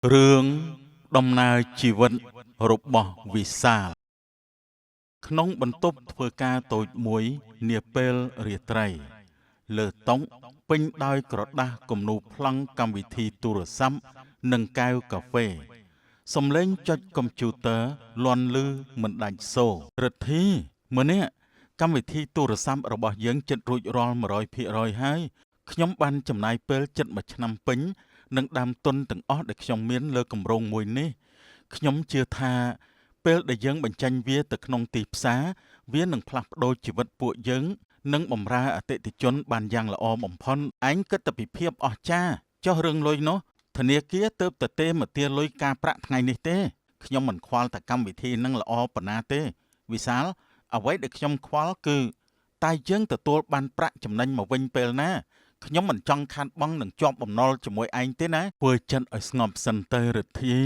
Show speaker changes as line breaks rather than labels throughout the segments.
រឿងដំណើរជីវិតរបស់វិសាល ក្នុងបន្ទប់ធ្វើការតូចមួយនាពេលរាត្រី លើតុពេញដោយក្រដាសគំនូរប្លង់កម្មវិធីទូរស័ព្ទនិងកែវកាហ្វេ សំឡេងចុចកុំព្យូទ័រលាន់ឮមិនដាច់សូររិទ្ធីមើលនេះកម្មវិធីទូរស័ព្ទរបស់យើងជិតរួចរាល់100%ហើយខ្ញុំបានចំណាយពេលជិតមួយឆ្នាំពេញនិងដើមទុនទាំងអស់ដែលខ្ញុំមានលើគម្រោងមួយនេះខ្ញុំជឿថាពេលដែលយើងបញ្ចេញវាទៅក្នុងទីផ្សារវានឹងផ្លាស់ប្ដូរជីវិតពួកយើងនិងបម្រើអតិថិជនបានយ៉ាងល្អបំផុតឯងគិតតែពីភាពអស្ចារ្យចុះរឿងលុយនោះ ធនាគារទើបតែទេមកទារលុយការប្រាក់ថ្ងៃនេះទេខ្ញុំមិនខ្វល់តែកម្មវិធីនឹងល្អប៉ុណ្ណាទេវិសាលអ្វីដែលខ្ញុំខ្វល់គឺតែយើងទទួលបានប្រាក់ចំណេញមកវិញពេលណាខ្ញុំមិនចង់ខាតបង់នឹងជាប់បំណុលជាមួយឯងទេណាធ្វើចិត្តឲ្យស្ងប់សិនទៅរិទ្ធី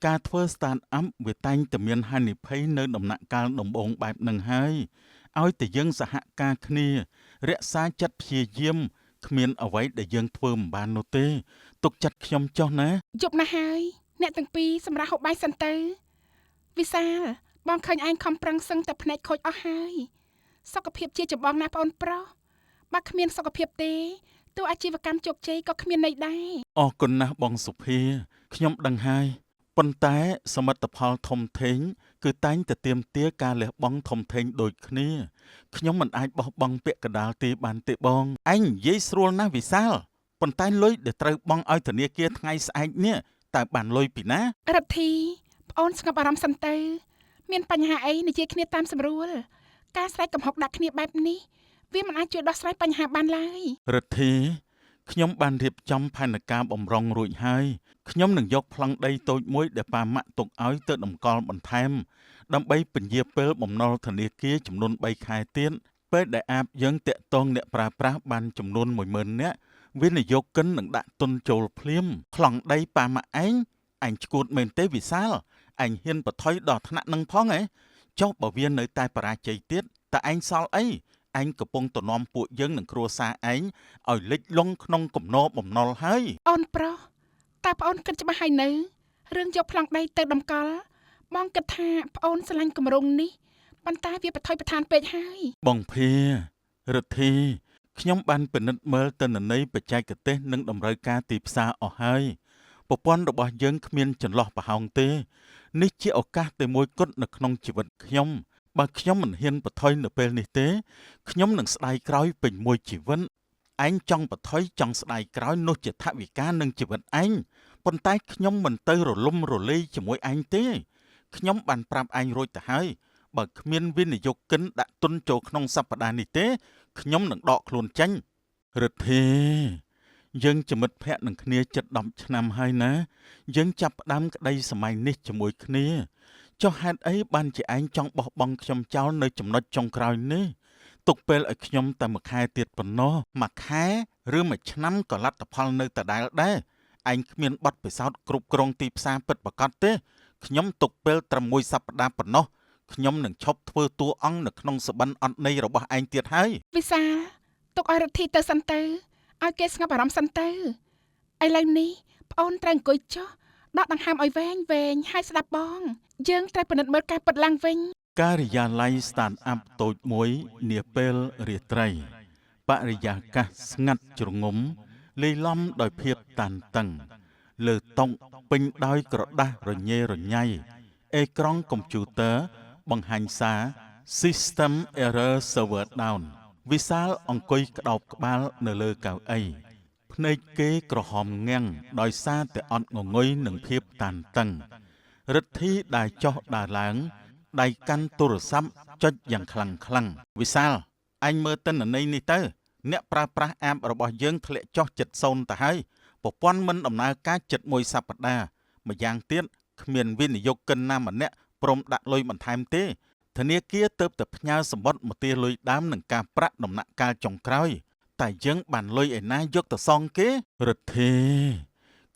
ការធ្វើ start up វាតែងតែមានហានិភ័យនៅដំណាក់កាលដំបូងបែបនឹងហើយឲ្យតែយើងសហការគ្នារក្សាចិត្តព្យាយាមគ្មានអ្វីដែលយើងធ្វើមិនបាននោះទេទុកចិត្តខ្ញុំចុះណា
យប់ណាស់ហើយអ្នកទាំងពីរសម្រាប់ហូបបាយសិនទៅវិសាលបងឃើញឯងខំប្រឹងសឹងតែភ្នែកខូចអស់ហើយសុខភាពជាចម្បងណាស់ប្អូនប្រុសបើគ្មានសុខភាពទេទោះអាជីវកម្មជោគជ័យក៏គ្មានន័យដែរ
អរគុណណាស់បងសុភាខ្ញុំដឹងហើយប៉ុន្តែសមិទ្ធផលធំធេងគឺតែងតែទាមទារការលះបង់ធំធេងដូចគ្នាខ្ញុំមិនអាចបោះបង់ពាក្យកណ្ដាលទីបានទេបងឯងនិយាយស្រួលណាស់វិសាលប៉ុន្តែលុយដែលត្រូវបង់ឲ្យធនាគារថ្ងៃស្អែកនេះតើបានលុយពីណា
រិទ្ធីប្អូនស្ងប់អារម្មណ៍សិនទៅមានបញ្ហាអីនិយាយគ្នាតាមសម្រួលការស្រែកកំហុកដាក់គ្នាបែបនេះវាមិនអាចជួយដោះស្រាយបញ្ហាបានឡើយ
រិទ្ធីខ្ញុំបានរៀបចំផែនការបំរុងរួចហើយខ្ញុំនឹងយកប្លង់ដីតូចមួយដែលប៉ាម៉ាក់ទុកឲ្យទៅតម្កល់បន្ថែមដើម្បីពន្យាពេលបំណុលធនាគារចំនួន3ខែទៀតពេលដែល app យើងតាក់ទងអ្នកប្រើប្រាស់បានចំនួន10000នាក់វិនិយោគិននឹងដាក់ទុនចូលភ្លាមប្លង់ដីប៉ាម៉ាក់ឯងឯងឈួតមែនទេវិសាលឯងហ៊ានប្រថុយដល់ថ្នាក់នឹងផងឯងចុះបើវានៅតែបរាជ័យទៀតតើឯងសល់អីឯងកំពុងទៅនាំពួកយើងនិងគ្រួសារឯងឲ្យលិចលង់ក្នុងគំនរបំណុលហើយ
អូនប្រុសតើប្អូនគិតច្បាស់ហើយនៅរឿងយកប្លង់ដីទៅតម្កល់បងគិតថាប្អូនស្រឡាញ់គម្រោងនេះប៉ុន្តែវាប្រថុយប្រឋានពេកហើយ
បងភារិទ្ធីខ្ញុំបានពិនិត្យមើលទិន្នន័យបច្ចេកទេសនិងតម្រូវការទីផ្សារអស់ហើយប្រព័ន្ធរបស់យើងគ្មានចន្លោះប្រហោងទេនេះជាឱកាសតែមួយគត់នៅក្នុងជីវិតខ្ញុំបើខ្ញុំមិនហ៊ានប្រថុយនៅពេលនេះទេខ្ញុំនឹងស្ដាយក្រោយពេញមួយជីវិតឯងចង់ប្រថុយចង់ស្ដាយក្រោយនោះជាថវិកានិងជីវិតឯងប៉ុន្តែខ្ញុំមិនទៅរលំរលាយជាមួយឯងទេខ្ញុំបានប្រាប់ឯងរួចទៅហើយបើគ្មានវិនិយោគិនដាក់ទុនចូលក្នុងសប្តាហ៍នេះទេខ្ញុំនឹងដកខ្លួនចេញរិទ្ធីយើងជាមិត្តភក្តិនឹងគ្នាជិត10ឆ្នាំហើយណាយើងចាប់ផ្ដើមក្តីសម័យនេះជាមួយគ្នាចុះហេតុអីបានជាឯងចង់បោះបង់ខ្ញុំចោលនៅចំណុចចុងក្រោយនេះទុកពេលឲ្យខ្ញុំតែមួយខែទៀតប៉ុណ្ណោះមួយខែឬមួយឆ្នាំក៏លទ្ធផលនៅដដែលដែរឯងគ្មានបទពិសោធន៍គ្រប់គ្រងទីផ្សារពិតប្រាកដទេខ្ញុំទុកពេលត្រឹមមួយសប្តាហ៍ប៉ុណ្ណោះខ្ញុំនឹងឈប់ធ្វើតួអង្គនៅក្នុងសបិនអត់ន័យរបស់ឯងទៀតហើយ
វិសាលទុកឲ្យរិទ្ធីទៅសិនទៅឲ្យគេស្ងប់អារម្មណ៍សិនទៅឥឡូវនេះប្អូនត្រូវអង្គុយចុះដកដង្ហើមឲ្យវែងវែងហើយស្ដាប់បង យើងត្រូវពិនិត្យមើលការពិតឡើងវិញ
ការិយាល័យ start up តូចមួយនាពេលរាត្រី បរិយាកាសស្ងាត់ជ្រងំលាយឡំដោយភាពតានតឹង លើតុពេញដោយក្រដាសរញ៉េរញ៉ៃអេក្រង់កុំព្យូទ័របង្ហាញសារ System Error Server Down វិសាលអង្គុយក្តោបក្បាលនៅលើកៅអីភ្នែកគេក្រហមងាំងដោយសារតែអត់ងងុយនឹងភាពតានតឹងរិទ្ធីដែលចុះដើរឡើង ដៃកាន់ទូរស័ព្ទចុចយ៉ាងខ្លាំងខ្លាំងវិសាលឯងមើលទិន្នន័យនេះទៅអ្នកប្រើប្រាស់ app របស់យើងធ្លាក់ចុះជិតសូន្យទៅហើយប្រព័ន្ធមិនដំណើរការជិតមួយសប្តាហ៍ម្យ៉ាងទៀតគ្មានវិនិយោគិនណាម្នាក់ព្រមដាក់លុយបន្ថែមទេធនាគារទើបតែផ្ញើសម្បត្តិមកទារលុយដើមនឹងការប្រាក់ដំណាក់កាលចុងក្រោយតែយើងបានលុយឯណាយកទៅសងគេរិទ្ធី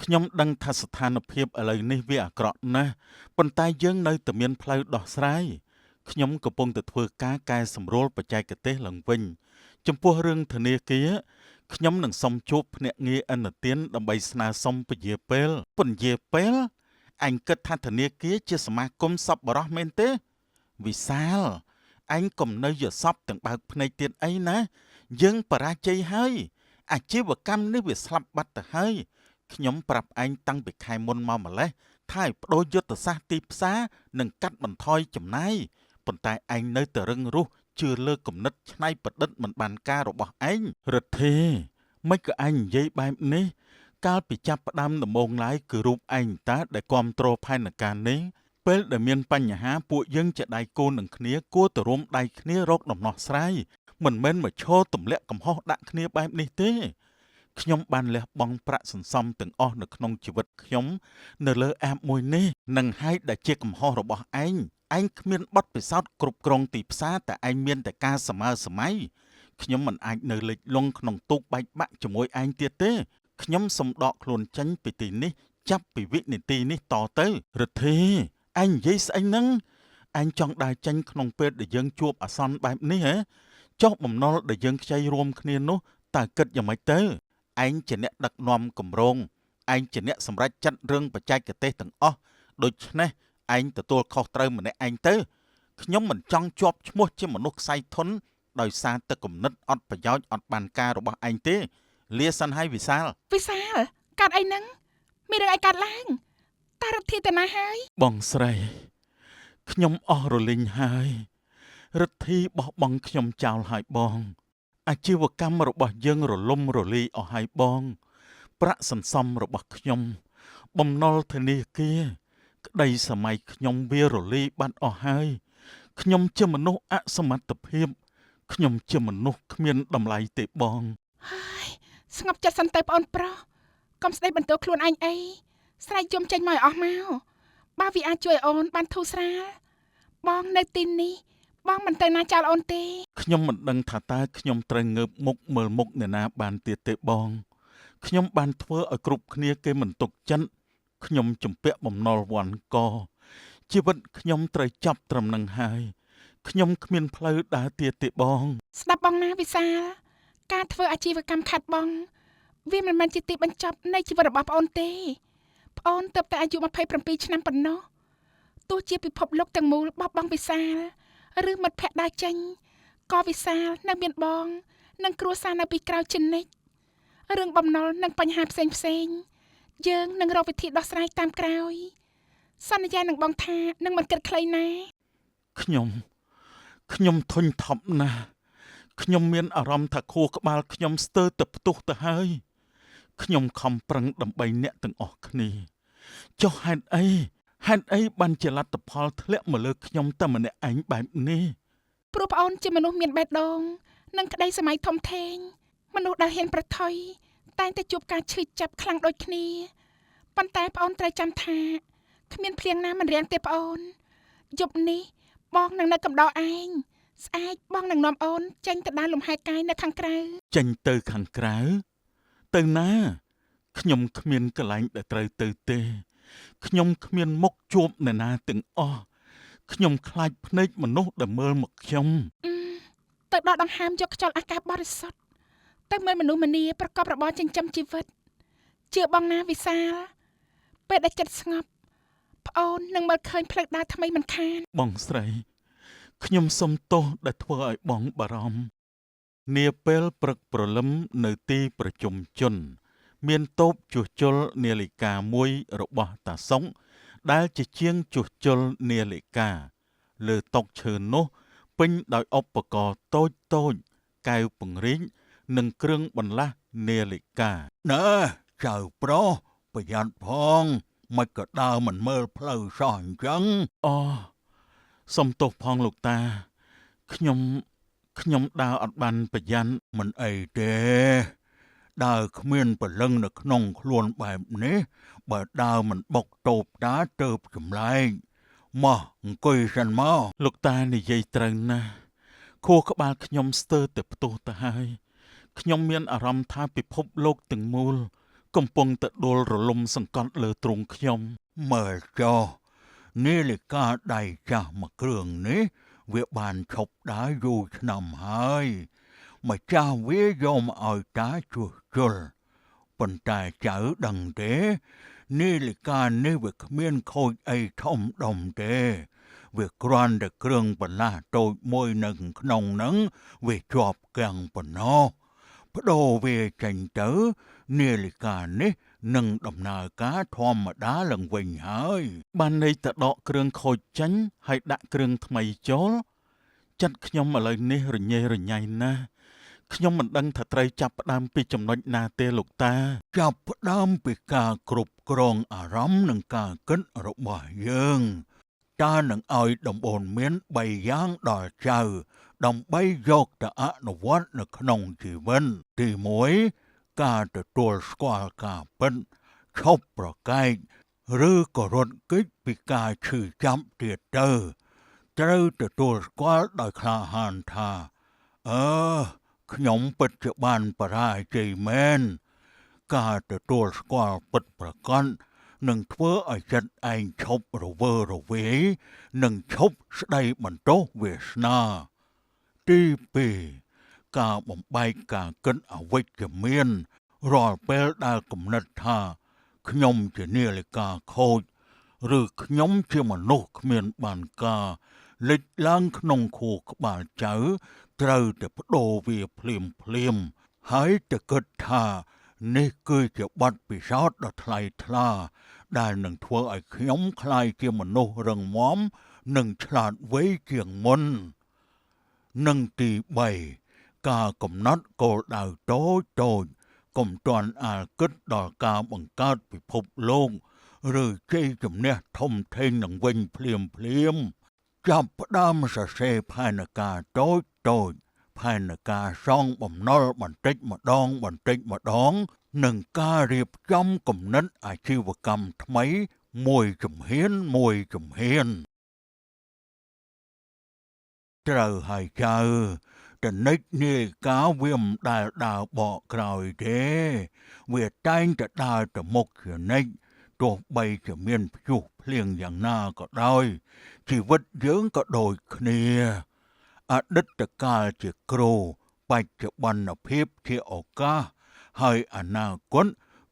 ខ្ញុំដឹងថាស្ថានភាពឥឡូវនេះវាអាក្រក់ណាស់ប៉ុន្តែយើងនៅតែមានផ្លូវដោះស្រាយខ្ញុំកំពុងតែធ្វើការកែសម្រួលបច្ចេកទេសឡើងវិញចំពោះរឿងធនាគារ ខ្ញុំនឹងសុំជួបភ្នាក់ងារឥណទានដើម្បីស្នើសុំពន្យាពេលពន្យាពេលអញគិតថាធនាគារជាសមាគមសប្បុរសមែនទេ វិសាលឯងកុំនៅយល់សពទាំងបើកភ្នែកទៀតអីណា យើងបរាជ័យហើយ អាជីវកម្មនេះវាស្លាប់បាត់ទៅហើយខ្ញុំប្រាប់ឯងតាំងពីខែមុនមកម្លេះថាឲ្យប្ដូរយុទ្ធសាស្ត្រទីផ្សារនិងកាត់បន្ថយចំណាយប៉ុន្តែឯងនៅតែរឹងរូសជឿលើគំនិតច្នៃប្រឌិតមិនបានការរបស់ឯងរិទ្ធីមិនក៏ឯងនិយាយបែបនេះ កាលពីចាប់ផ្ដើមដំបូងឡើយគឺរូបឯងតាដែលគ្រប់គ្រងផែនការនេះពេលដែលមានបញ្ហាពួកយើងជាដៃគូនឹងគ្នាគួរតែរួមដៃគ្នារកដំណោះស្រាយមិនមែនមកឈរទម្លាក់កំហុសដាក់គ្នាបែបនេះទេខ្ញុំបានលះបង់ប្រាក់សន្សំទាំងអស់នៅក្នុងជីវិតខ្ញុំនៅលើអាបមួយនេះនឹងហើយដែលជាកំហុសរបស់ឯងឯងគ្មានបទពិសោធន៍គ្រប់គ្រងទីផ្សារតែឯងមានតែការសម័យសម័យខ្ញុំមិនអាចនៅលិចលង់ក្នុងទូកបែកបាក់ជាមួយឯងទៀតទេខ្ញុំសូមដកខ្លួនចេញពីទីនេះចាប់ពីវិនាទីនេះតទៅរិទ្ធីឯងនិយាយស្អីហ្នឹងឯងចង់ដើរចេញក្នុងពេលដែលយើងជួបអាសន្នបែបនេះហ៎ចុះបំណុលដែលយើងខ្ចីរួមគ្នានោះតើគិតយ៉ាងម៉េចទៅឯងជាអ្នកដឹកនាំគម្រោងឯងជាអ្នកសម្រេចចិត្តរឿងបច្ចេកទេសទាំងអស់ដូច្នេះឯងទទួលខុសត្រូវម្នាក់ឯងទៅខ្ញុំមិនចង់ជាប់ឈ្មោះជាមនុស្សខ្សែធនដោយសារតែគំនិតអត់ប្រយោជន៍អត់បានការរបស់ឯងទេលាសិនហើយវិសាល
វិសាលកាត់អីហ្នឹងមានរឿងអីកាត់ឡើងតើរដ្ឋាទៅណាហើយ
បងស្រីខ្ញុំអស់រលីងហើយរិទ្ធីបោះបង់ខ្ញុំចោលហើយបង អាជីវកម្មរបស់យើងរលំរលាយអស់ហើយបង ប្រាក់សន្សំរបស់ខ្ញុំ បំណុលធនាគារក្តីសម័យខ្ញុំវារលាយបាត់អស់ហើយខ្ញុំជាមនុស្សអសមត្ថភាពខ្ញុំជាមនុស្សគ្មានតម្លៃទេបង
ហើយស្ងប់ចិត្តសិនទៅប្អូនប្រុសកុំស្ដីបន្ទោសខ្លួនឯងអីស្រែកយំចេញមកឲ្យអស់មកបើវាអាចជួយអូនបានធូរស្រាលបងនៅទីនេះបងមិនទៅណាចោលអូនទេ
ខ្ញុំមិនដឹងថាតើខ្ញុំត្រូវងើបមុខមើលមុខអ្នកណាបានទៀតទេបងខ្ញុំបានធ្វើឲ្យគ្រប់គ្នាគេមិនទុកចិត្តខ្ញុំជំពាក់បំណុលវ៉ាន់កជីវិតខ្ញុំត្រូវចាប់ត្រឹមនឹងហើយខ្ញុំគ្មានផ្លូវដើរទៀតទេបង
ស្ដាប់បងណាវិសាលការធ្វើអាជីវកម្មខាត់បងវាមិនមែនជាទីបញ្ចប់នៃជីវិតរបស់ប្អូនទេប្អូនទើបតែអាយុ27ឆ្នាំប៉ុណ្ណោះទោះជាពិភពលោកទាំងមូលបោះបង់វិសាលឬមិត្តភក្តិដើរចេញក៏វិសាលនៅមានបងនិងគ្រួសារនៅពីក្រោយជានិច្ចរឿងបំណុលនិងបញ្ហាផ្សេងផ្សេងយើងនឹងរកវិធីដោះស្រាយតាមក្រោយសន្យានឹងបងថានឹងមិនគិតខ្លីណា
ខ្ញុំខ្ញុំធុញថប់ណាស់ខ្ញុំមានអារម្មណ៍ថាខួរក្បាលខ្ញុំស្ទើរតែផ្ទុះទៅហើយខ្ញុំខំប្រឹងដើម្បីអ្នកទាំងអស់គ្នាចុះហេតុអីហេតុអីបានជាលទ្ធផលធ្លាក់មកលើខ្ញុំតែម្នាក់ឯងបែបនេះ
ព្រោះប្អូនជាមនុស្សមានបេះដូងនិងក្តីសម័យធំធេងមនុស្សដែលហ៊ានប្រថុយតែងតែជួបការឈឺចាប់ខ្លាំងដូចគ្នាប៉ុន្តែប្អូនត្រូវចាំថាគ្មានភ្លៀងណាមិនរាំងទេប្អូនយប់នេះបងនឹងនៅកំដរឯងស្អែកបងនឹងនាំអូនចេញទៅដើរលំហែកាយនៅខាងក្រៅ
ចេញទៅខាងក្រៅទៅណាខ្ញុំគ្មានកន្លែងដែលត្រូវទៅទេខ្ញុំគ្មានមុខជួបអ្នកណាទាំងអស់ខ្ញុំខ្លាចភ្នែកមនុស្សដែលមើលមកខ្ញុំ
អឺទៅដកដង្ហើមយកខ្យល់អាកាសបរិសុទ្ធទៅមើលមនុស្សម្នាប្រកបរបរចិញ្ចឹមជីវិតជឿបងណាវិសាលពេលដែលចិត្តស្ងប់ប្អូននឹងមើលឃើញផ្លូវដើរថ្មីមិនខាន
បងស្រីខ្ញុំសុំទោសដែលធ្វើឲ្យបងបារម្ភនាពេលព្រឹកព្រលឹមនៅទីប្រជុំជន មានតូបជួសជុលនាឡិកាមួយរបស់តាសុងដែលជាជាងជួសជុលនាឡិកាលើតុឈើនោះពេញដោយឧបករណ៍តូចតូចកែវពង្រីកនិងគ្រឿងបន្លាស់នាឡិកា
ណែចៅប្រុសប្រយ័ត្នផងមិនក៏ដើរមិនមើលផ្លូវសោះអញ្ចឹង
អូសុំទោសផងលោកតាខ្ញុំខ្ញុំដើរអត់បានប្រយ័ត្ន
មិនអីទេដើរគ្មានព្រលឹងនៅក្នុងខ្លួនបែបនេះបើដើរមិនបុកតូបតាទៅចម្លែកមកអង្គុយសិនមក
លោកតានិយាយត្រូវណាស់ខួរក្បាលខ្ញុំស្ទើរតែផ្ទុះទៅហើយខ្ញុំមានអារម្មណ៍ថាពិភពលោកទាំងមូល កំពុងតែដួលរលំសង្កត់លើទ្រូងខ្ញុំ
មើលចុះនាឡិកាដៃចាស់មួយគ្រឿងនេះវាបានឈប់ដើរយូរឆ្នាំហើយ ម្ចាស់វាយកមកឲ្យតាជួសជុលប៉ុន្តែចៅដឹងទេនាឡិកានេះវាគ្មានខូចអីធំដុំទេវាគ្រាន់តែគ្រឿងបន្លាស់តូចមួយនៅក្នុងហ្នឹងវាជាប់គាំងប៉ុណ្ណោះប្ដូរវាចេញទៅនាឡិកានេះនឹងដំណើរការធម្មតាឡើងវិញហើយ
បានន័យទៅដកគ្រឿងខូចចេញហើយដាក់គ្រឿងថ្មីចូលចិត្តខ្ញុំឥឡូវនេះរញ៉េរញ៉ៃណាស់ខ្ញុំមិនដឹងថាត្រូវចាប់ផ្ដើមពីចំណុចណាទេលោកតា
ចាប់ផ្ដើមពីការគ្រប់គ្រងអារម្មណ៍និងការគិតរបស់យើងតានឹងឲ្យដំបូន្មាន3យ៉ាងដល់ចៅដើម្បីយកទៅអនុវត្តនៅក្នុងជីវិតទី1ការទទួលស្គាល់ការពិតឈប់ប្រកែកឬក៏រត់គេចពីការឈឺចាប់ទៀតទៅត្រូវទទួលស្គាល់ដោយក្លាហានថាអឺខ្ញុំពិតជាបានបរាជ័យមែនការទទួលស្គាល់ពិតប្រាកដនឹងធ្វើឲ្យចិត្តឯងឈប់រវើរវាយនិងឈប់ស្ដីបន្ទោសវាសនាទី2ការបំបែកការគិតអវិជ្ជមានរាល់ពេលដែលគំនិតថាខ្ញុំជានាឡិកាខូចឬខ្ញុំជាមនុស្សគ្មានបានការលេចឡើងក្នុងខួរក្បាលចៅត្រូវតែប្ដូរវាភ្លាមភ្លាមហើយទៅគិតថានេះគឺជាបទពិសោធន៍ដ៏ថ្លៃថ្លាដែលនឹងធ្វើឲ្យខ្ញុំក្លាយជាមនុស្សរឹងមាំនិងឆ្លាតវៃជាងមុននិងទី3ការកំណត់គោលដៅតូចតូចកុំទាន់អាលគិតដល់ការបង្កើតពិភពលោកឬជ័យជំនះធំធេងនឹងវិញភ្លាមភ្លាមចាប់ផ្ដើមសរសេរផែនការតូចតូចផែនការសងបំណុលបន្តិចម្ដងបន្តិចម្ដងនិងការរៀបចំគំនិតអាជីវកម្មថ្មីមួយជំហានមួយជំហានត្រូវហើយចៅតនិចនាឡិកាវាមិនដែលដើរបកក្រោយទេវាតែងតែដើរទៅមុខជានិច្ចទោះបីជាមានព្យុះភ្លៀងយ៉ាងណាក៏ដោយជីវិតយើងក៏ដូចគ្នាអតីតកាលជាគ្រូបច្ចុប្បន្នភាពជាឱកាសហើយអនាគត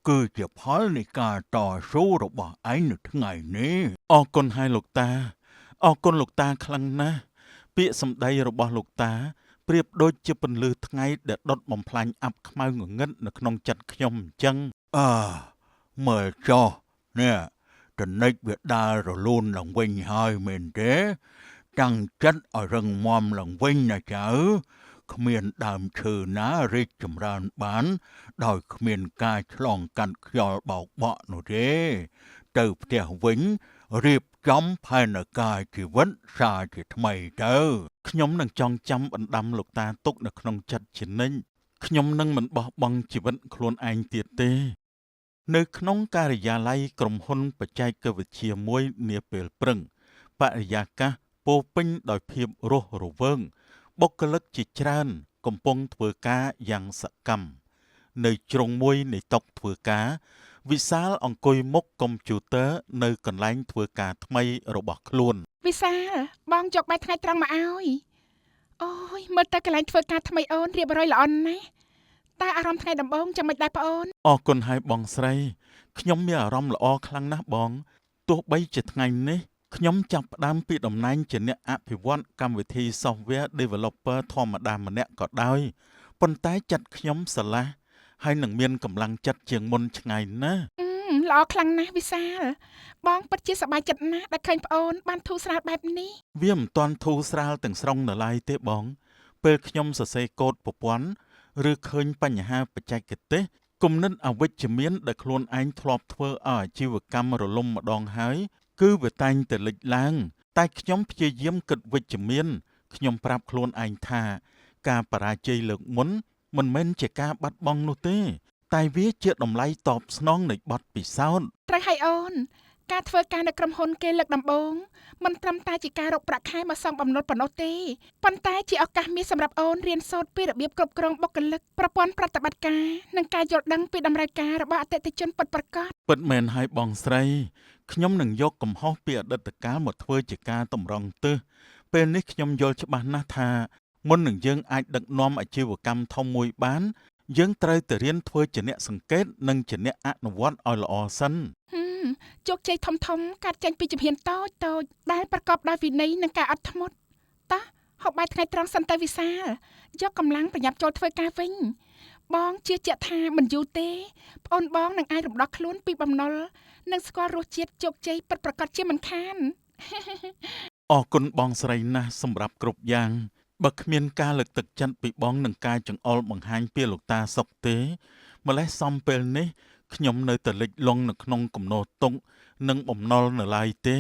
គឺជាផលនៃការតស៊ូរបស់ឯងនៅថ្ងៃនេះ
អរគុណហើយលោកតាអរគុណលោកតាខ្លាំងណាស់ពាក្យសម្ដីរបស់លោកតាប្រៀបដូចជាពន្លឺថ្ងៃដែលដុតបំផ្លាញអាប់ខ្មៅងងឹតនៅក្នុងចិត្តខ្ញុំអញ្ចឹង
អើមើលចុះនេះតនិចវាដើររលូនឡើងវិញហើយមែនទេតាំងចិត្តឲ្យរឹងមាំឡើងវិញណាចៅគ្មានដើមឈើណារីកចម្រើនបានដោយគ្មានការឆ្លងកាត់ខ្យល់បោកបក់នោះទេទៅផ្ទះវិញរៀបចំផែនការជីវិតសាជាថ្មីទៅ
ខ្ញុំនឹងចងចាំបណ្ដាំលោកតាទុកនៅក្នុងចិត្តជានិច្ចខ្ញុំនឹងមិនបោះបង់ជីវិតខ្លួនឯងទៀតទេនៅក្នុងការិយាល័យក្រុមហ៊ុនបច្ចេកវិទ្យាមួយនាពេលព្រឹងបរិយាកាសពោរពេញដោយភាពរស់រវើងបុគ្គលិកជាច្រើនកំពុងធ្វើការយ៉ាងសកម្មនៅជ្រុងមួយនៃតុធ្វើការវិសាលអង្គុយមុខកុំព្យូទ័រនៅកន្លែងធ្វើការថ្មីរបស់ខ្លួន
វិសាលបងយកបាយថ្ងៃត្រង់មកឲ្យអូយមើលទៅកន្លែងធ្វើការថ្មីអូនរៀបរយល្អណាស់តើអារម្មណ៍ថ្ងៃដំបូងចាំមិនដែរប្អូន
អរគុណហើយបងស្រីខ្ញុំមានអារម្មណ៍ល្អខ្លាំងណាស់បងទោះបីជាថ្ងៃនេះខ្ញុំចាប់ផ្ដើមពីតំណែងជាអ្នកអភិវឌ្ឍកម្មវិធី software developer ធម្មតាម្នាក់ក៏ដោយប៉ុន្តែចិត្តខ្ញុំស្រឡះហើយនឹងមានកម្លាំងចិត្តជាងមុនឆ្ងាយណាស់
ល្អខ្លាំងណាស់វិសាលបងពិតជាសប្បាយចិត្តណាស់ដែលឃើញប្អូនបានធូរស្រាលបែបនេះ
វាមិនទាន់ធូរស្រាលទាំងស្រុងនៅឡើយទេបងពេលខ្ញុំសរសេរកូដប្រព័ន្ធឬឃើញបញ្ហាបច្ចេកទេសគំនិតអវិជ្ជមានដែលខ្លួនឯងធ្លាប់ធ្វើឲ្យអាជីវកម្មរលំម្ដងហើយគឺវាតែងតែលេចឡើងតែខ្ញុំព្យាយាមគិតវិជ្ជមានខ្ញុំប្រាប់ខ្លួនឯងថាការបរាជ័យលើកមុនមិនមែនជាការបាត់បង់នោះទេតែវាជាតម្លៃតបស្នងនៃបទពិសោធន៍
ត្រូវហើយអូនការធ្វើការនៅក្រុមហ៊ុនគេលើកដំបូងមិនត្រឹមតែជាការរកប្រាក់ខែមកសងបំណុលប៉ុណ្ណោះទេប៉ុន្តែជាឱកាសមាសសម្រាប់អូនរៀនសូត្រពីរបៀបគ្រប់គ្រងបុគ្គលិកប្រព័ន្ធប្រតិបត្តិការនិងការយល់ដឹងពីតម្រូវការរបស់អតិថិជនពិតប្រាកដ
ពិតមែនហើយបងស្រីខ្ញុំនឹងយកកំហុសពីអតីតកាលមកធ្វើជាការតម្រង់ទិសពេលនេះខ្ញុំយល់ច្បាស់ណាស់ថា មុននឹងយើងអាចដឹកនាំអាជីវកម្មធំមួយបាន យើងត្រូវតែរៀនធ្វើជាអ្នកសង្កេតនិងជាអ្នកអនុវត្តឲ្យល្អសិន
ហឹមជោគជ័យធំៗកើតចេញពីជំហានតូចៗដែលប្រកបដោយវិន័យនិងការអត់ធ្មត់តោះហូបបាយថ្ងៃត្រង់សិនទៅវិសាលយកកម្លាំងប្រញាប់ចូលធ្វើការវិញបងជឿជាក់ថាមិនយូរទេប្អូនបងនឹងអាចរំដោះខ្លួនពីបំណុលនិងស្គាល់រសជាតិជោគជ័យពិតប្រាកដជាមិនខាន
អរគុណបងស្រីណាស់សម្រាប់គ្រប់យ៉ាងបើគ្មានការលើកទឹកចិត្តពីបងនិងការចង្អុលបង្ហាញពីលោកតាសុកទេម្ល៉េះសំពេលនេះខ្ញុំនៅតែលិចលង់នៅក្នុងគំនរទុក្ខនិងបំណុលនៅឡើយទេ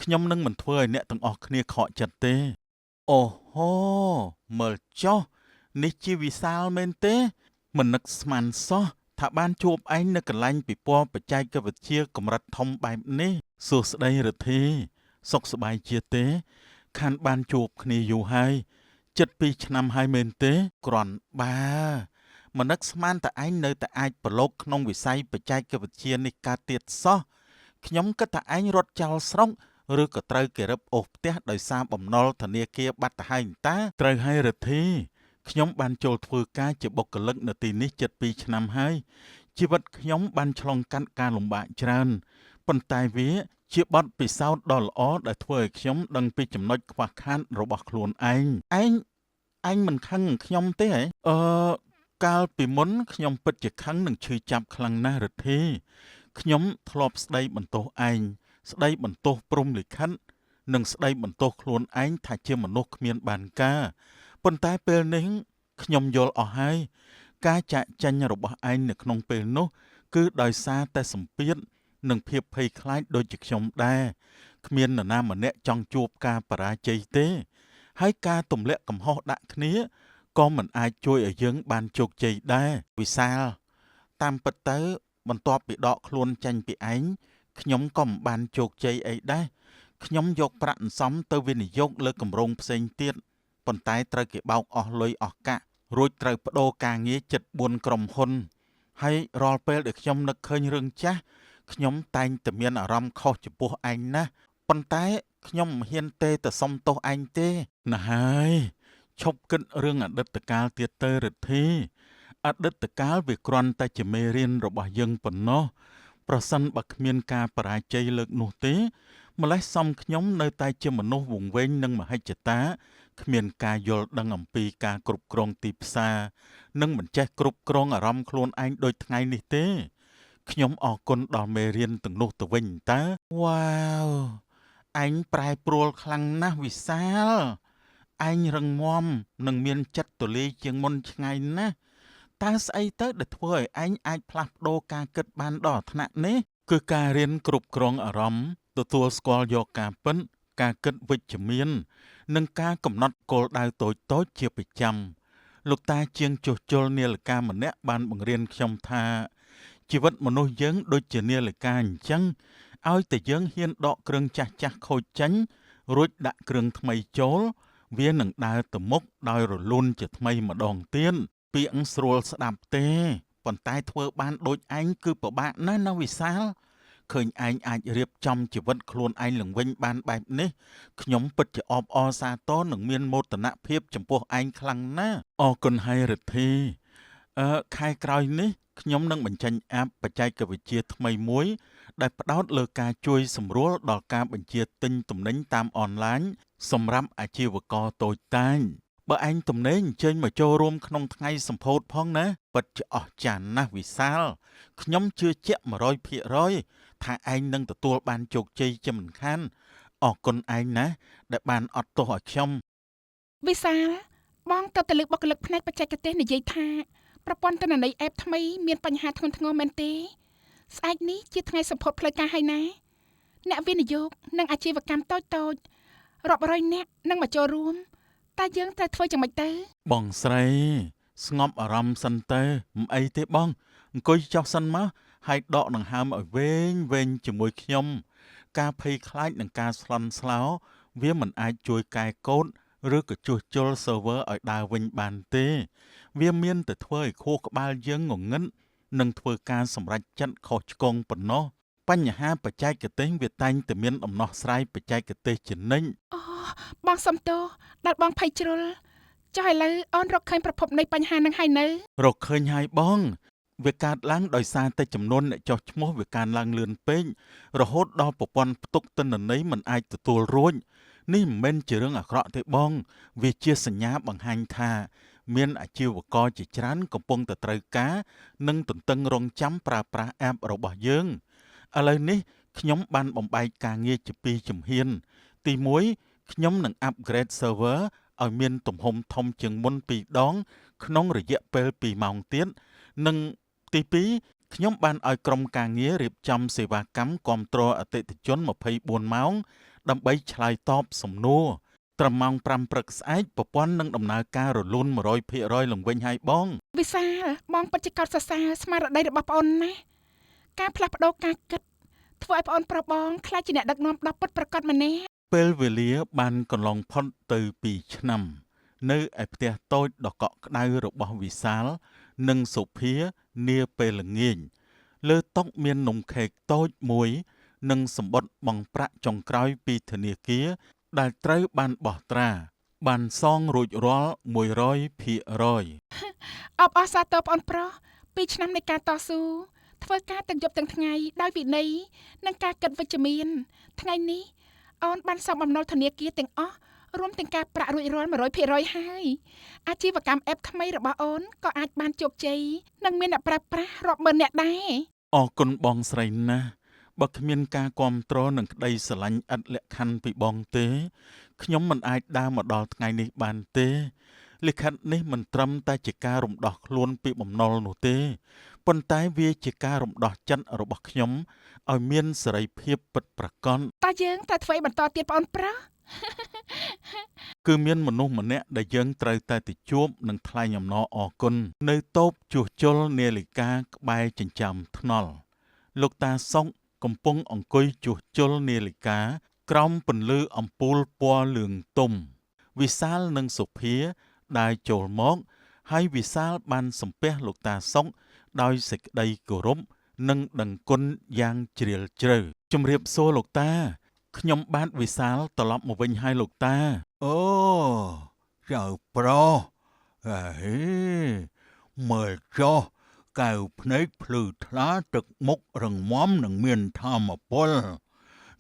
ខ្ញុំនឹងមិនធ្វើឲ្យអ្នកទាំងអស់គ្នាខកចិត្តទេអូហូមើលចុះនេះជាវិសាលមែនទេមិននឹកស្មានសោះថាបានជួបឯងនៅកន្លែងពិព័រណ៍បច្ចេកវិទ្យាកម្រិតធំបែបនេះសួស្តីរិទ្ធីសុខសប្បាយជាទេ ខានបានជួបគ្នាយូរហើយជិត2ឆ្នាំហើយមែនទេគ្រាន់បើមិននឹកស្មានតែឯងនៅតែអាចប្រឡូកក្នុងវិស័យបច្ចេកវិទ្យានេះកើតទៀតសោះខ្ញុំគិតថាឯងរត់ចោលស្រុកឬក៏ត្រូវគេរឹបអូសផ្ទះដោយសារបំណុលធនាគារបាត់ទៅហើយតាត្រូវហើយរិទ្ធីខ្ញុំបានចូលធ្វើការជាបុគ្គលិកនៅទីនេះជិត2ឆ្នាំហើយជីវិតខ្ញុំបានឆ្លងកាត់ការលំបាកច្រើនប៉ុន្តែវាជាបទពិសោធន៍ដ៏ល្អដែលធ្វើឲ្យខ្ញុំដឹងពីចំណុចខ្វះខាតរបស់ខ្លួនឯងឯងឯងមិនខឹងខ្ញុំទេហ៎អឺកាលពីមុនខ្ញុំពិតជាខឹងនិងឈឺចាប់ខ្លាំងណាស់រិទ្ធីខ្ញុំធ្លាប់ស្ដីបន្ទោសឯងស្ដីបន្ទោសព្រហ្មលិខិតនិងស្ដីបន្ទោសខ្លួនឯងថាជាមនុស្សគ្មានបានការប៉ុន្តែពេលនេះខ្ញុំយល់អស់ហើយការចាកចេញរបស់ឯងនៅក្នុងពេលនោះគឺដោយសារតែសម្ពាធនិងភាពភ័យខ្លាចដូចជាខ្ញុំដែរគ្មាននរណាម្នាក់ចង់ជួបការបរាជ័យទេហើយការទម្លាក់កំហុសដាក់គ្នាក៏មិនអាចជួយឲ្យយើងបានជោគជ័យដែរវិសាលតាមពិតទៅបន្ទាប់ពីដកខ្លួនចេញពីឯងខ្ញុំក៏មិនបានជោគជ័យអីដែរខ្ញុំយកប្រាក់អន្សំទៅវិនិយោគលើគម្រោងផ្សេងទៀតប៉ុន្តែត្រូវគេបោកអស់លុយអស់កាក់រួចត្រូវប្ដូរការងារជិត4ក្រុមហ៊ុនហើយរាល់ពេលដែលខ្ញុំនឹកឃើញរឿងចាស់ខ្ញុំតែងតែមានអារម្មណ៍ខុសចំពោះឯងណាស់ប៉ុន្តែខ្ញុំមិនហ៊ានទេទៅសុំទោសឯងទេណាស់ហើយឈប់គិតរឿងអតីតកាលទៀតទៅរិទ្ធីអតីតកាលវាគ្រាន់តែជាមេរៀនរបស់យើងប៉ុណ្ណោះប្រសិនបើគ្មានការបរាជ័យលើកនោះទេម្ល៉េះសំខ្ញុំនៅតែជាមនុស្សវង្វេងនិងមហិច្ឆតាគ្មានការយល់ដឹងអំពីការគ្រប់គ្រងទីផ្សារនិងមិនចេះគ្រប់គ្រងអារម្មណ៍ខ្លួនឯងដូចថ្ងៃនេះទេខ្ញុំអរគុណដល់មេរៀនទាំងនោះទៅវិញតើវ៉ាវឯងប្រែប្រួលខ្លាំងណាស់វិសាលឯងរឹងមាំនិងមានចិត្តទូលាយជាងមុនឆ្ងាយណាស់តើស្អីទៅដែលធ្វើឲ្យឯងអាចផ្លាស់ប្ដូរការគិតបានដល់ថ្នាក់នេះគឺការរៀនគ្រប់គ្រងអារម្មណ៍ទទួលស្គាល់យកការពិតការគិតវិជ្ជមាននិងការកំណត់គោលដៅតូចៗជាប្រចាំលោកតាជាងជួសជុលនាឡិកាម្នាក់បានបង្រៀនខ្ញុំថាជីវិតមនុស្សយើងដូចជានាឡិកាអញ្ចឹងឲ្យតែយើងហ៊ានដកគ្រឿងចាស់ៗខូចចេញរួចដាក់គ្រឿងថ្មីចូលវានឹងដើរទៅមុខដោយរលូនជាថ្មីម្ដងទៀតពាក្យស្រួលស្ដាប់ទេប៉ុន្តែធ្វើបានដូចឯងគឺពិបាកណាស់ណាវិសាលឃើញឯងអាចរៀបចំជីវិតខ្លួនឯងឡើងវិញបានបែបនេះខ្ញុំពិតជាអបអរសាទរនិងមានមោទនភាពចំពោះឯងខ្លាំងណាស់អរគុណហើយរិទ្ធីខែក្រោយនេះខ្ញុំនឹងបញ្ចេញអាប់បច្ចេកវិទ្យាថ្មីមួយដែលផ្ដោតលើការជួយសម្រួលដល់ការបញ្ជាទិញទំនិញតាមអនឡាញសម្រាប់អាជីវករតូចតាចបើឯងទំនេរអញ្ជើញមកចូលរួមក្នុងថ្ងៃសម្ពោធផងណាពិតជាអស្ចារ្យណាស់វិសាលខ្ញុំជឿជាក់100%ថាឯងនឹងទទួលបានជោគជ័យជាមិនខានអរគុណឯងណាស់ដែលបានអត់ទោសឲ្យខ្ញុំ
វិសាលបងទៅលើបុគ្គលិកផ្នែកបច្ចេកទេសនិយាយថាប្រព័ន្ធទិន្នន័យអេបថ្មីមានបញ្ហាធ្ងន់ធ្ងរមែនទេស្អែកនេះជាថ្ងៃសម្ពោធផ្លូវការហើយណាអ្នកវិនិយោគនិងអាជីវកម្មតូចៗរាប់រយនាក់នឹងមកចូលរួមតើយើងត្រូវធ្វើយ៉ាងម៉េចទៅ
បងស្រីស្ងប់អារម្មណ៍សិនទៅមិនអីទេបងអង្គុយចុះសិនមកហើយដកដង្ហើមឲ្យវែងវែងជាមួយខ្ញុំការភ័យខ្លាចនិងការស្លន់ស្លោវាមិនអាចជួយកែកូដឬក៏ជួសជុល server ឲ្យដើរវិញបានទេវាមានតែធ្វើឲ្យខួរក្បាលយើងងងឹតនិងធ្វើការសម្រេចចិត្តខុសឆ្គងប៉ុណ្ណោះបញ្ហាបច្ចេកទេសវាតែងតែមានដំណោះស្រាយបច្ចេកទេសជានិច្ច
អូបងសុំទោសដែលបងភ័យជ្រុល ចុះឥឡូវអូនរកឃើញប្រភពនៃបញ្ហានឹងហើយនៅ
រកឃើញហើយបង វាកើតឡើងដោយសារតែចំនួនអ្នកចុះឈ្មោះវាកើនឡើងលឿនពេករហូតដល់ប្រព័ន្ធផ្ទុកទិន្នន័យមិនអាចទទួលរួចនេះមិនមែនជារឿងអាក្រក់ទេបង វាជាសញ្ញាបង្ហាញថា មានអាជីវករជាច្រើនកំពុងតែត្រូវការ និងទន្ទឹងរង់ចាំប្រើប្រាស់ app របស់យើងឥឡូវនេះខ្ញុំបានបំបែកការងារជាពីរជំហាន ទី1ខ្ញុំនឹង upgrade server ឲ្យមានទំហំធំជាងមុនពីរដង ក្នុងរយៈពេល2ម៉ោងទៀតនិងទី2ខ្ញុំបានឲ្យក្រុមការងាររៀបចំសេវាកម្មគាំទ្រអតិថិជន24ម៉ោង ដើម្បីឆ្លើយតបសំណួរត្រឹមម៉ោង5ព្រឹកស្អែកប្រព័ន្ធនឹងដំណើរការរលូន100%ឡើងវិញហើយបង
វិសាលបងពិតជាកោតសរសើរស្មារតីរបស់ប្អូនណាស់ការផ្លាស់ប្ដូរការគិតធ្វើឲ្យប្អូនប្រុសបងក្លាយជាអ្នកដឹកនាំដ៏ពិតប្រាកដម្នាក់
ពេលវេលាបានកន្លងផុតទៅ2ឆ្នាំ នៅឯផ្ទះតូចដ៏កក់ក្ដៅរបស់វិសាល និងសុភានាពេលល្ងាចលើតុមាននំខេកតូចមួយ និងសំបុត្របង់ប្រាក់ចុងក្រោយពីធនាគារដែលត្រូវបានបោះត្រា បានសងរួចរាល់100%
អបអរសាទរប្អូនប្រុស2ឆ្នាំនៃការតស៊ូធ្វើការទាំងយប់ទាំងថ្ងៃដោយវិន័យនិងការគិតវិជ្ជមាន ថ្ងៃនេះអូនបានសងបំណុលធនាគារទាំងអស់រួមទាំងការប្រាក់រួចរាល់100%ហើយអាជីវកម្ម app ថ្មីរបស់អូនក៏អាចបានជោគជ័យនិងមានអ្នកប្រើប្រាស់រាប់ម៉ឺនអ្នកដែរ
អរគុណបងស្រីណាស់បើគ្មានការគាំទ្រនិងក្តីស្រឡាញ់ឥតលក្ខខណ្ឌពីបងទេខ្ញុំមិនអាចដើរមកដល់ថ្ងៃនេះបានទេលិខិតនេះមិនត្រឹមតែជាការរំដោះខ្លួនពីបំណុលនោះទេប៉ុន្តែវាជាការរំដោះចិត្តរបស់ខ្ញុំឲ្យមានសេរីភាពពិតប្រាកដ
តើយើងត្រូវធ្វើអីបន្តទៀតប្អូនប្រុស
គឺមានមនុស្សម្នាក់ដែលយើងត្រូវតែទៅជួបនិងថ្លែងអំណរអគុណនៅតូបជួសជុលនាឡិកាក្បែរចិញ្ចើមថ្នល់លោកតាសុកកំពុងអង្គុយជួសជុលនាឡិកាក្រោមពន្លឺអំពូលពណ៌លឿងទុំវិសាលនិងសុភាដើរចូលមក ហើយវិសាលបានសំពះលោកតាសុកដោយសេចក្តីគោរពនិងដឹងគុណយ៉ាងជ្រាលជ្រៅជំរាបសួរលោកតាខ្ញុំបាទវិសាលត្រឡប់មកវិញហើយលោកតា
អូចៅប្រុសអេមើលចុះកែវភ្នែកភ្លឺថ្លាទឹកមុខរឹងមាំនិងមានធម៌ពល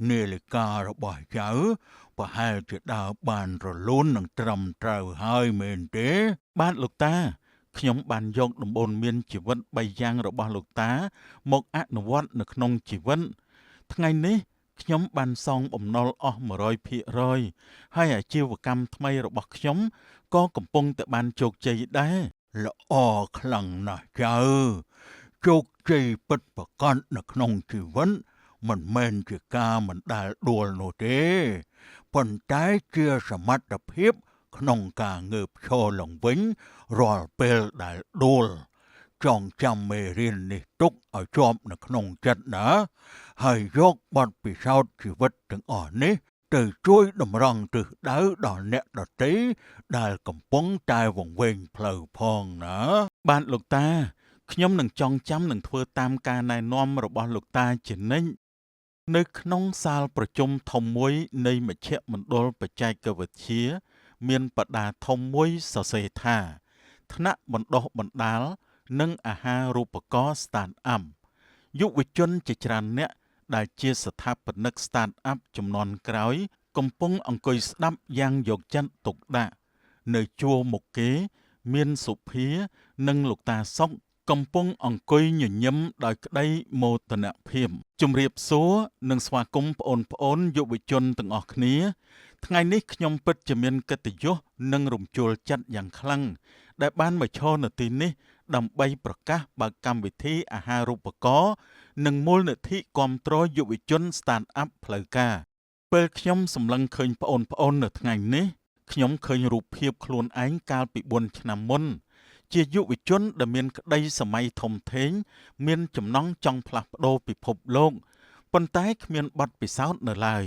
នាឡិការបស់ចៅប្រហែលជាដើរបានរលូននិងត្រឹមត្រូវហើយមែនទេ
បាទលោកតាខ្ញុំបានយកដំបូន្មានជីវិត3យ៉ាងរបស់លោកតា មកអនុវត្តនៅក្នុងជីវិតថ្ងៃនេះខ្ញុំបានសងបំណុលអស់100%ហើយអាជីវកម្មថ្មីរបស់ខ្ញុំក៏កំពុងតែបានជោគជ័យដែរ
ល្អខ្លាំងណាស់ចៅជោគជ័យពិតប្រាកដនៅក្នុងជីវិតមិនមែនជាការមិនដែលដួលនោះទេប៉ុន្តែជាសមត្ថភាពក្នុងការងើបឈរឡើងវិញរាល់ពេលដែលដួលចងចាំមេរៀននេះទុកឲ្យជាប់នៅក្នុងចិត្តណាហើយយកបទពិសោធន៍ជីវិតទាំងអស់នេះទៅជួយតម្រង់ទិសដៅដល់អ្នកដទៃដែលកំពុងតែវង្វេងផ្លូវផងណា
បាទលោកតាខ្ញុំនឹងចងចាំនិងធ្វើតាមការណែនាំរបស់លោកតាជានិច្ចនៅក្នុងសាលប្រជុំធំមួយនៃមជ្ឈមណ្ឌលបច្ចេកវិទ្យាមានបដាធំមួយសរសេរថាថ្នាក់បណ្ដុះបណ្ដាលនិងអាហារូបករណ៍ Start-up យុវជនជាច្រើនអ្នកដែលជាស្ថាបនិក Start-up ជំនាន់ក្រោយ កំពុងអង្គុយស្ដាប់យ៉ាងយកចិត្តទុកដាក់នៅជួរមុខគេ មានសុភានិងលោកតាសុកកំពុងអង្គុយញញឹមដោយក្តីមោទនភាពជំរាបសួរនិងស្វាគមន៍ប្អូនប្អូនយុវជនទាំងអស់គ្នា ថ្ងៃនេះខ្ញុំពិតជាមានកិត្តិយសនិងរំជួលចិត្តយ៉ាងខ្លាំងដែលបានមកឈរនៅទីនេះដើម្បីប្រកាសបើកកម្មវិធីអាហារូបករណ៍និងមូលនិធិគាំទ្រយុវជន Start-up ផ្លូវការពេលខ្ញុំសម្លឹងឃើញប្អូនប្អូននៅថ្ងៃនេះខ្ញុំឃើញរូបភាពខ្លួនឯងកាលពី4ឆ្នាំមុន ជាយុវជនដែលមានក្តីសម័យធំធេងមានចំណង់ចង់ផ្លាស់ប្ដូរពិភពលោកប៉ុន្តែគ្មានបទពិសោធន៍នៅឡើយ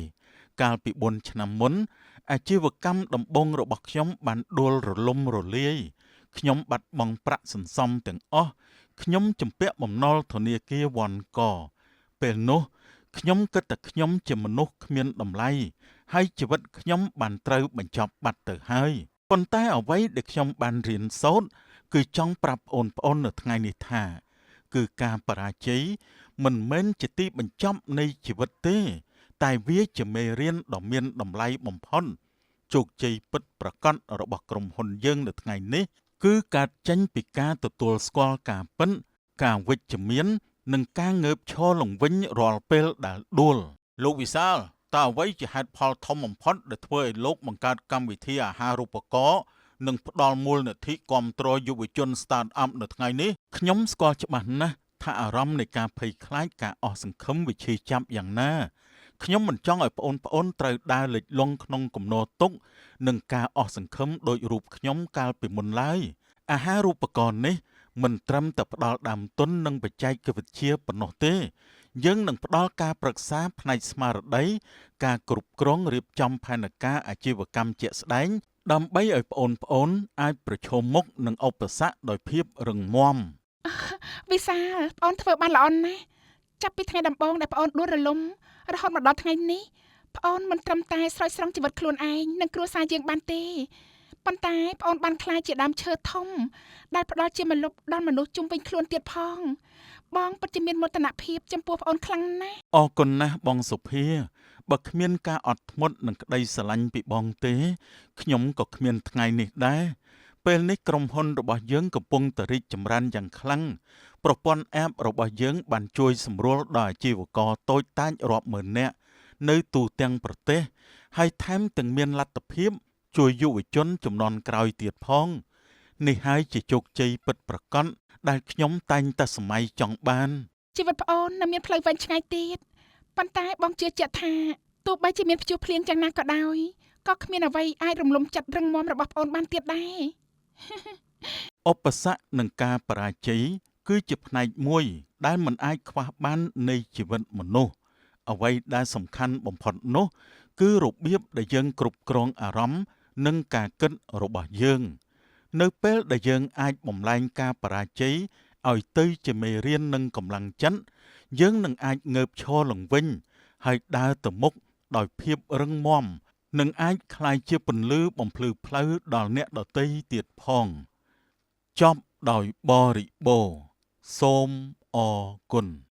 កាលពី4ឆ្នាំមុនអាជីវកម្មដំបូងរបស់ខ្ញុំបានដួលរលំរលាយខ្ញុំបាត់បង់ប្រាក់សន្សំទាំងអស់ខ្ញុំជំពាក់បំណុលធនាគារវ៉ាន់កពេលនោះខ្ញុំគិតថាខ្ញុំជាមនុស្សគ្មានតម្លៃហើយជីវិតខ្ញុំបានត្រូវបញ្ចប់បាត់ទៅហើយ ប៉ុន្តែអ្វីដែលខ្ញុំបានរៀនសូត្រគឺចង់ប្រាប់អូនប្អូននៅថ្ងៃនេះថា គឺការបរាជ័យមិនមែនជាទីបញ្ចប់នៃជីវិតទេ តែវាជាមេរៀនដ៏មានតម្លៃបំផុតជោគជ័យពិតប្រាកដរបស់ក្រុមហ៊ុនយើងនៅថ្ងៃនេះ គឺកើតចេញពីការទទួលស្គាល់ការពិតការវិជ្ជមាន និងការងើបឈរឡើងវិញរាល់ពេលដែលដួល លោកវិសាលតើអ្វីជាហេតុផលធំបំផុតដែលធ្វើឲ្យលោកបង្កើតកម្មវិធីអាហារូបករណ៍និងផ្ដល់មូលនិធិគាំទ្រយុវជន Start Up នៅថ្ងៃនេះខ្ញុំស្គាល់ច្បាស់ណាស់ថាអារម្មណ៍នៃការភ័យខ្លាចការអស់សង្ឃឹមវាឈឺចាប់យ៉ាងណាខ្ញុំមិនចង់ឲ្យប្អូនប្អូនត្រូវដើរលិចលង់ក្នុងគំនរទុក្ខនិងការអស់សង្ឃឹមដោយរូបខ្ញុំកាលពីមុនឡើយអាហារូបករណ៍នេះមិនត្រឹមតែផ្ដល់ដើមទុននិងបច្ចេកវិទ្យាប៉ុណ្ណោះទេ យើងនឹងផ្ដល់ការប្រឹក្សាផ្នែកស្មារតីការគ្រប់គ្រងរៀបចំផែនការអាជីវកម្មជាក់ស្ដែងដើម្បីឲ្យប្អូនប្អូនអាចប្រឈមមុខនឹងឧបសគ្គដោយភាពរឹងមាំ
វិសាលប្អូនធ្វើបានល្អណាស់ចាប់ពីថ្ងៃដំបូងដែលប្អូនដួលរលំរហូតមកដល់ថ្ងៃនេះប្អូនមិនត្រឹមតែស្រោចស្រង់ជីវិតខ្លួនឯងនិងគ្រួសារយើងបានទេប៉ុន្តែប្អូនបានក្លាយជាដើមឈើធំដែលផ្ដល់ជាម្លប់ដល់មនុស្សជុំវិញខ្លួនទៀតផងបងពិតជាមានមោទនភាពចំពោះប្អូនខ្លាំងណាស់
អរគុណណាស់បងសុភាបើគ្មានការអត់ធ្មត់និងក្តីស្រឡាញ់ពីបងទេខ្ញុំក៏គ្មានថ្ងៃនេះដែរពេលនេះក្រុមហ៊ុនរបស់យើងកំពុងតែរីកចម្រើនយ៉ាងខ្លាំងប្រព័ន្ធ app របស់យើងបានជួយសម្រួលដល់អាជីវករតូចតាចរាប់ម៉ឺននាក់នៅទូទាំងប្រទេសហើយថែមទាំងមានលទ្ធភាពជួយយុវជនជំនាន់ក្រោយទៀតផងនេះហើយជាជោគជ័យពិតប្រាកដដែលខ្ញុំតែងតែសម័យចង់បាន
ជីវិតប្អូននៅមានផ្លូវវែងឆ្ងាយទៀតប៉ុន្តែបងជឿជាក់ថាទោះបីជាមានព្យុះភ្លៀងយ៉ាងណាក៏ដោយក៏គ្មានអ្វីអាចរំលំចិត្តរឹងមាំរបស់ប្អូនបានទៀតដែរ
ឧបសគ្គនិងការបរាជ័យគឺជាផ្នែកមួយដែលមិនអាចខ្វះបាននៃជីវិតមនុស្សអ្វីដែលសំខាន់បំផុតនោះ គឺរបៀបដែលយើងគ្រប់គ្រងអារម្មណ៍និងការគិតរបស់យើង នៅពេលដែលយើងអាចបំលែងការបរាជ័យឲ្យទៅជាមេរៀននិងកម្លាំងចិត្តយើងនឹងអាចងើបឈរឡើងវិញហើយដើរទៅមុខដោយភាពរឹងមាំនិងអាចក្លាយជាពន្លឺបំភ្លឺផ្លូវដល់អ្នកដទៃទៀតផង ចប់ដោយបរិបូរណ៍សូមអរគុណ។